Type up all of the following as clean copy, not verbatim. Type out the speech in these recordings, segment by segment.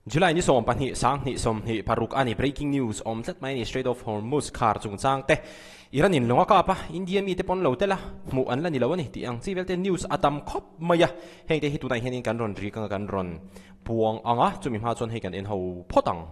July ni 12 sang 26 ani breaking news awm tlat mai a ni Strait of Hormuz khar chungchang te Iran in lung a kap a India mite pawn lo tel a hmuh an la ni lo a ni tih ang chi vel te news a tam khawp mai a heng te hi tunah hianin kan rawn rik anga kan rawn puang ang a chumi hma chuan hei kan en ho phawt ang.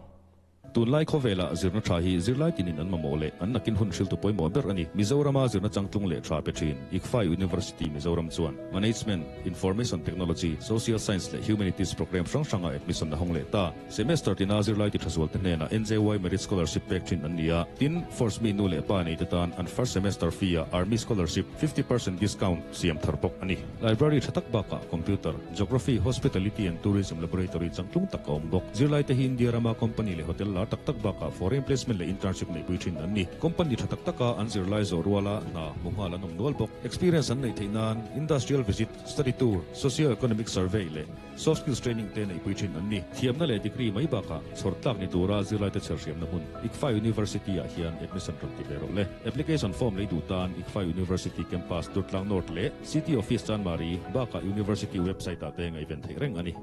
Tunlai khawvelah zirna tha hi zirlai tinin an mamawh leh an nakin hun hriltu pawimawh ber a ni. Mizorama zirna changtlung leh tha pe thin ICFAI University Mizoram chuan Management, Information Technology, Social Science leh Humanities programme hrang hranga admission a hawng leh ta. Semester tina zirlai ti tha zualte hnenah NJY Merit Scholarship pek thin an ni a. Tin, Force mi nu leh pa neite tan an first semester fee-ah Army Scholarship 50% discount siam thar bawk a ni. Library tha tak bakah Computer, Geography, Hospitality and Tourism Laboratory changtlung tak a awm bawk. Zirlaite hi India rama company leh hotel lar tak tak bakah foreign placement leh internship neihpui thin an ni. Company tha tak taka an zirlai zawh ruala hna hmu nghal an awm nual bawk. Experience an neih theih nan Industrial Visit, Study Tour, Socio-Economic Survey leh Soft Skills Training te neihpui thin an ni. Thiamna leh degree mai bakah chhawr tlak ni tura zirlaite chherhriamna hmun ICFAI University ah hian admission rawn ti ve rawh le. Application form lei duh tan ICFAI University Campus Durtlang North leh City Office Chanmari bakah University website ah te ngaihven theih reng a ni.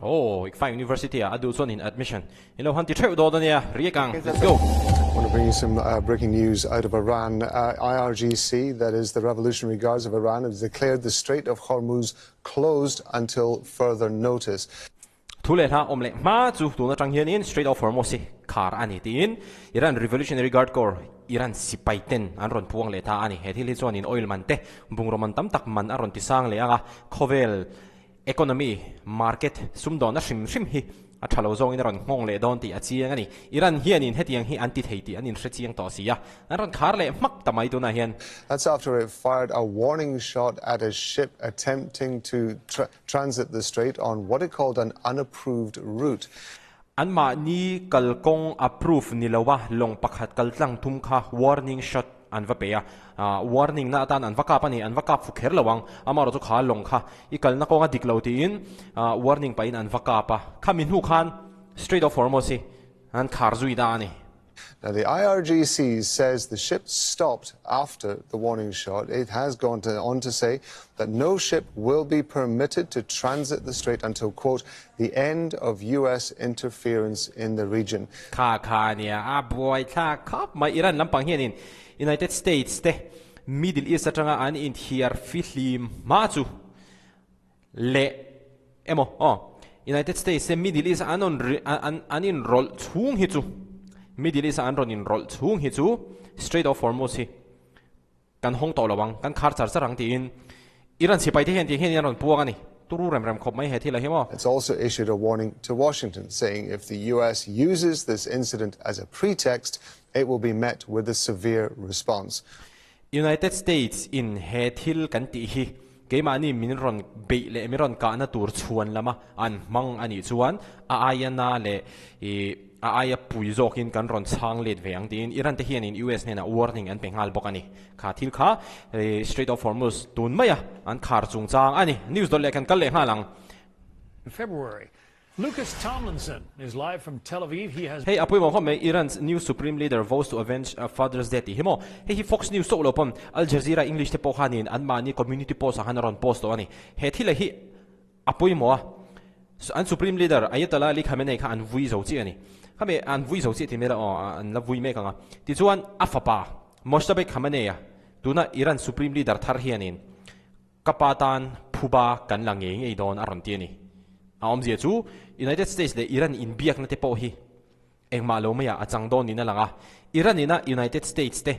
Aw, ICFAI University ah a duh chuan in admission in lo han ti theuh dawn a nia, riak ang, let's go! I want to bring you some breaking news out of Iran. IRGC, that is the Revolutionary Guards of Iran, has declared the Strait of Hormuz closed until further notice. Thu leh hla awm leh hma chu tun atang hianin Strait of Hormuz hi khar a ni tiin Iran Revolutionary Guard Corps, Iran sipai ten an rawn puang leh ta a ni. He thil hi chuanin oil man te, bungraw man tam tak man a rawn ti sang leh ang a, khawvel economy, market, sumdawnna hrim hrim hi a tha lo zawngin a rawn nghawng leh dawn tih a chiang a ni. Iran hianin hetiang hi an ti thei tih an inhre chiang tawh si a, an rawn khar leh hmak ta mai tunah hian. That's after it fired a warning shot at a ship attempting to transit the strait on what it called an unapproved route. Anmahni kalkawng approve ni lo a lawng pakhat kal tlang thum kha warning shot an va pe a, warning na atan an va kap a ni, an va kap fu kher lo ang, amaherawhchu kha lawng kha i kalna kawnga dik lo tiin warning pahin an va kap a, khami hnu khan Strait of Hormuz hi an khar zui ta a ni. Now the IRGC says the ship stopped after the warning shot. It has gone to, on to say that no ship will be permitted to transit the strait until, quote, the end of US interference in the region. Kha kha nia, a buaithlak khawp mai. Iran lampang hianin United States te Middle East atanga an inthiar fihlim hma chu leh emaw aw United States te Middle East an rawn an an inrawlh chhung hi chu Middle East a an rawn inrawlh chhung hi chu Strait of Hormuz hi kan hawng tawh lo ang kan khar char char ang tiin Iran sipai te hian tih hian an rawn puang a ni turu rem rem khawp mai he thil ah hi maw. It's also issued a warning to Washington saying if the US uses this incident as a pretext it will be met with a severe response. United States in he thil kan tih hi Keimahni min rawn beih leh min rawn kahna tur chhuan lama an hmang a nih chuan a aia na leh ih a aia pui zawkin kan rawn chhang let ve ang tiin Iran te hianin US hnenah warning an pe nghal bawk a ni. Kha thil kha ih Strait of Hormuz tun maia an khar chungchang a ni. News dawt leh kan kal leh nghal ang. February. Lucas Tomlinson is live from Tel Aviv. He has Hei a pawimawh khawp mai, Iran's new supreme leader vows to avenge father's death tih hi maw? Hei hi Fox News chauh lo pawn Al Jazeera English te pawh khanin anmahni community post ah khan a rawn post tawh a ni. He thil a hi a pawimawh a, an supreme leader Ayatollah Ali Khamenei kha an vui zo chiah a ni. Khami an vui zo chiah ti mai la aw, an la vui mek ang a. Tichuan a fapa Mojtaba Khamenei a tuna Iran supreme leader thar hianin Ka pa tan phuba kan la ngei ngei dawn a rawn ti a ni. A awmzia chu United States leh Iran inbiakna te pawh hi engmah lo maiah a chang dawn niin a lang a. Iran ina United States te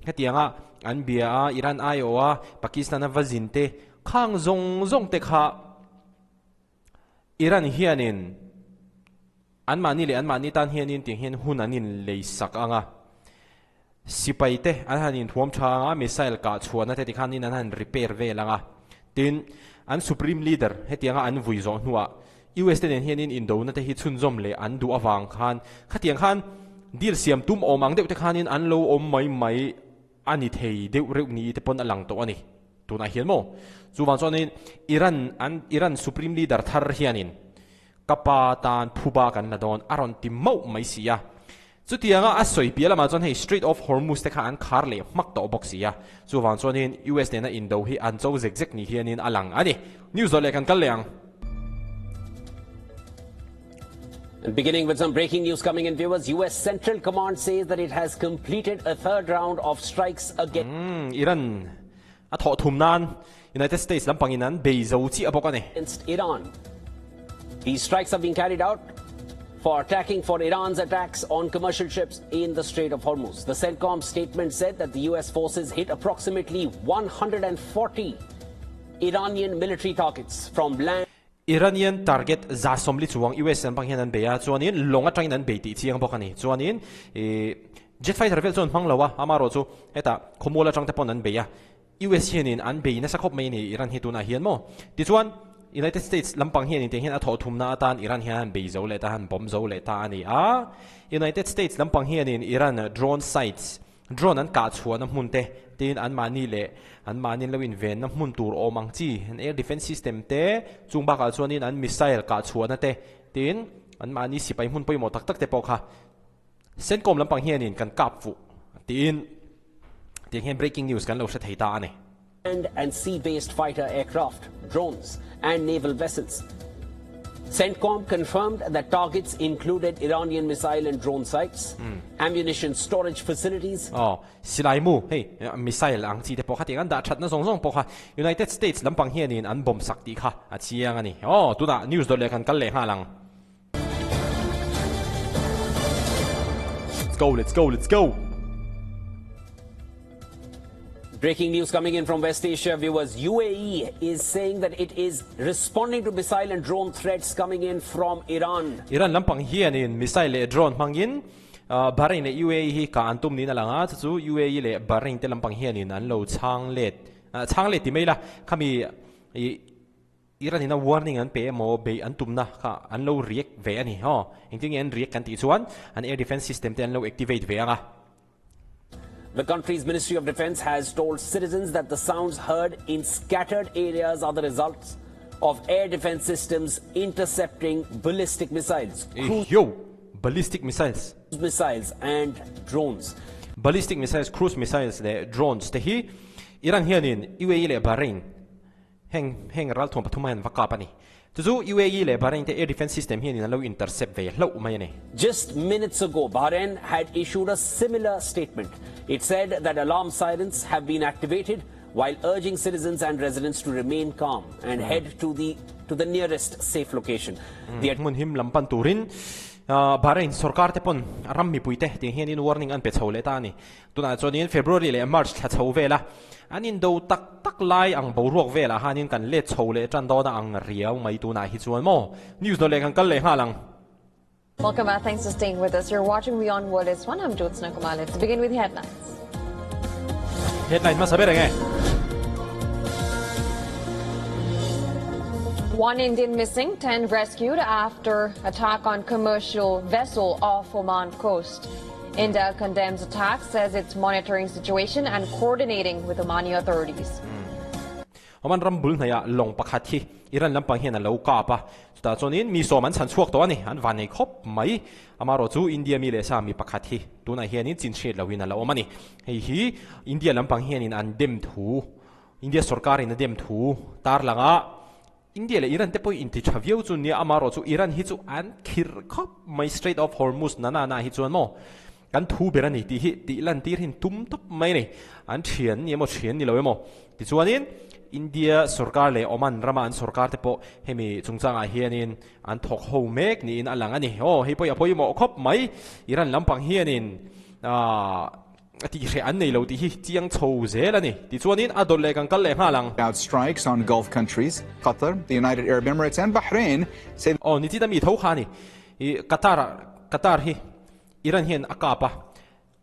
hetianga an bia a, Iran aiawh a, Pakistan a va zin te khang zawng zawng te kha Iran hianin anmahni leh anmahni tan hianin tiang hian hun an inlei sak ang a, sipai te an han inthuam tha ang a, missile kah chhuahna te tikhanin an han repair vel ang a, tin an supreme leader hetianga an vui zawh hnuah US te nen hianin indona te hi chhunzawm leh an duh avang khan khatiang khan deal siam tum awm ang deuh te khanin an lo awm mai mai a ni thei deuh reuh ni te pawn a lang tawh a ni. Tunah hian maw? Chuvang chuanin Iran an Iran supreme leader thar hianin ka pa tan phuba kan la dawn a rawn ti mauh mai si a. Chutianga a sawi piah lamah chuan hei Strait of Hormuz te kha an khar leh hmak tawh bawk si a. Chuvang chuanin US nena indo hi an cho zek zek ni hianin a lang a ni. News zawh leh kan kal leh ang. And beginning with some breaking news coming in, viewers, US Central Command says that it has completed a third round of strikes against. Mm, Iran a thawh thum nan United States lampangin an bei zo chiah bawk a ni. Iran. These strikes have been carried out for attacking for Iran's attacks on commercial ships in the Strait of Hormuz. The CENTCOM statement said that the US forces hit approximately 140 Iranian military targets from land Iranian target 140 chuang US lampang hian an bei a, chuanin lawng atangin an bei tih chiang bawk a ni. Chuanin ih jet fighter vel chu an hmang lo a, amaherawhchu hetah khawmual atang te pawn an bei a. US hianin an bei nasa khawp mai a ni Iran hi tunah hian maw? Tichuan United States lampang hianin tiang hian a thawh thumna atan Iran hian an bei zo leh ta, an bomb zo leh ta a ni a. United States lampang hianin Iran drone sites, drone an kah chhuahna hmun te, tin anmahni leh anmahni an lo invenna hmun tur awm ang chi, an air defense system te, chung bakah chuanin an missile kah chhuahna te, tin anmahni sipai hmun pawimawh tak tak te pawh kha CENTCOM lampang hianin kan kap fuh tiin tiang hian breaking news kan lo hre thei ta a ni. Land and sea-based fighter aircraft, drones and naval vessels. CENTCOM confirmed that targets included Iranian missile and drone sites, ammunition storage facilities, Aw, silai mu, hei, missile ang chi te pawh kha tiang an dah thatna zawng zawng pawh kha United States lampang hianin an bomb sak tih kha a chiang a ni. Aw, tunah news dawt leh kan kal leh nghal ang. Let's go, let's go, let's go! Breaking news coming in from West Asia, viewers. UAE is saying that it is responding to missile and drone threats coming in from Iran. Iran lampang hianin missile leh drone hmangin Bahrain leh UAE hi kah an tum niin a lang a, chu chu UAE leh Bahrain te lampang hianin an lo chhang let, chhang let ti mai la, khami Iran in a warning an pe emaw beih an tumna kha an lo react ve a ni haw. Engtin nge an react kan tih chuan an air defence system te an lo activate ve ang a. The country's Ministry of Defence has told citizens that the sounds heard in scattered areas are the results of air defence systems intercepting ballistic missiles, cruise Yo! Ballistic missiles. missiles and drones. Ballistic missiles, cruise missiles leh drones te hi Iran hianin UAE leh Bahrain Heng heng ralthuam pathum hian va kap a ni. Chu chu UAE leh Bahrain te air defence system hianin an lo intercept ve hlauh mai a ni. Just minutes ago, Bahrain had issued a similar statement. It said that alarm sirens have been activated while urging citizens and residents to remain calm and head to the to the nearest safe location. The Hmun him lam pan turin Bahrain sorkar te pawn ram mipui te tiang hianin warning an pe chho leh ta a ni. Tunah chuanin February leh March thla chho vela an indo tak tak lai ang boruak velah hanin kan let chho leh tan dawn a ang riau mai tunah hi chuan maw news dawt leh kan kal leh nghal ang. Welcome back. Thanks for staying with us. You're watching Beyond World is One. I'm Jyotsna Kumar. Let's begin with the headlines. Headline hmasa ber eng e? One Indian missing, 10 rescued after attack on commercial vessel off Oman coast. India condemns attack, says it's monitoring situation and coordinating with Omani authorities. Oman ram bul hnaihah lawng pakhat hi Iran lampang hian a lo kap a, chutah chuanin mi sawm an chhan chhuak tawh a ni, an van nei khawp mai. Amaherawh chu India mi leh sa mi pakhat hi tunah hianin chin hriat lohin a la awm a ni. Hei hi India lampang hianin an dem thu, India sorkarin a dem thu tarlangah India leh Iran te pawh inti tha viau chu nia, amaherawh chu Iran hi chu an khirh khawp mai Strait of Hormuz na na na hi chuan maw kan thu ber a ni tih hi tih lan tir hin tum tawp mai a ni, an thian ni emaw thian ni lo emaw tichuanin India sorkar leh Oman rama an sorkar te pawh hemi chungchangah hianin an thawk ho mek niin a lang a ni. Aw hei pawh hi a pawimawh khawp mai, Iran lampang hianin aah. A tih hreh an nei lo tih hi chiang chho zel a ni. Tichuanin a dawt leh kan kal leh nghal ang. Out strikes on Gulf countries, Qatar, the United Arab Emirates and Bahrain say. Aw ni chita mi tho kha a ni. I Qatar ah Qatar hi Iran hian a kap a.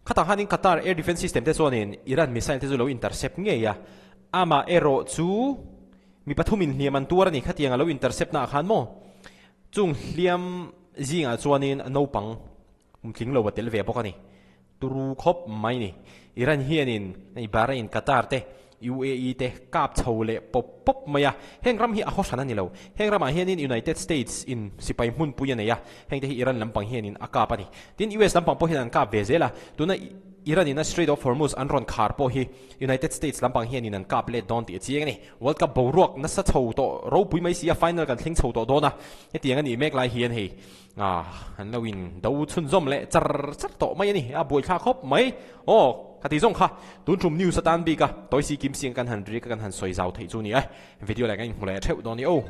Khatah khanin Qatar air defence system te chuanin Iran missile te chu lo intercept ngei a. Amah erawh chu mi pathumin hliam an tuar a ni khatiang a lo intercept naah khan maw. Chung hliam zingah chuanin naupang Kumtling lo a tel ve bawk a ni. Turu khawp mai ni. Iran hianin hei Bahrain, Qatar te, UAE te kap chho leh pawp pawp mai a. Heng ram hi a haw hran a ni lo. Heng ramah hianin United States in sipai hmunpui a nei a, heng te hi Iran lampang hianin a kap a ni. Tin, US lampang pawh hian an kap ve zel a. Tuna Iran in a Strait of Hormuz an rawn khar pawh hi United States lampang hianin an kap let dawn tih a chiang a ni. World Cup boruak nasa chho tawh ropui mai si a, final kan thleng chho tawh dawn a, hetiang a nih mek lai hian hei an lo in do chhunzawm leh char char tawh mai a ni, a buaithlak khawp mai. Aw, khati zawng kha tun tum news atan bik a, Toisi Kim Sing kan han rik a kan han sawi zau theih chu ni e, video leh kan inhmu leh theuh dawn ni aw.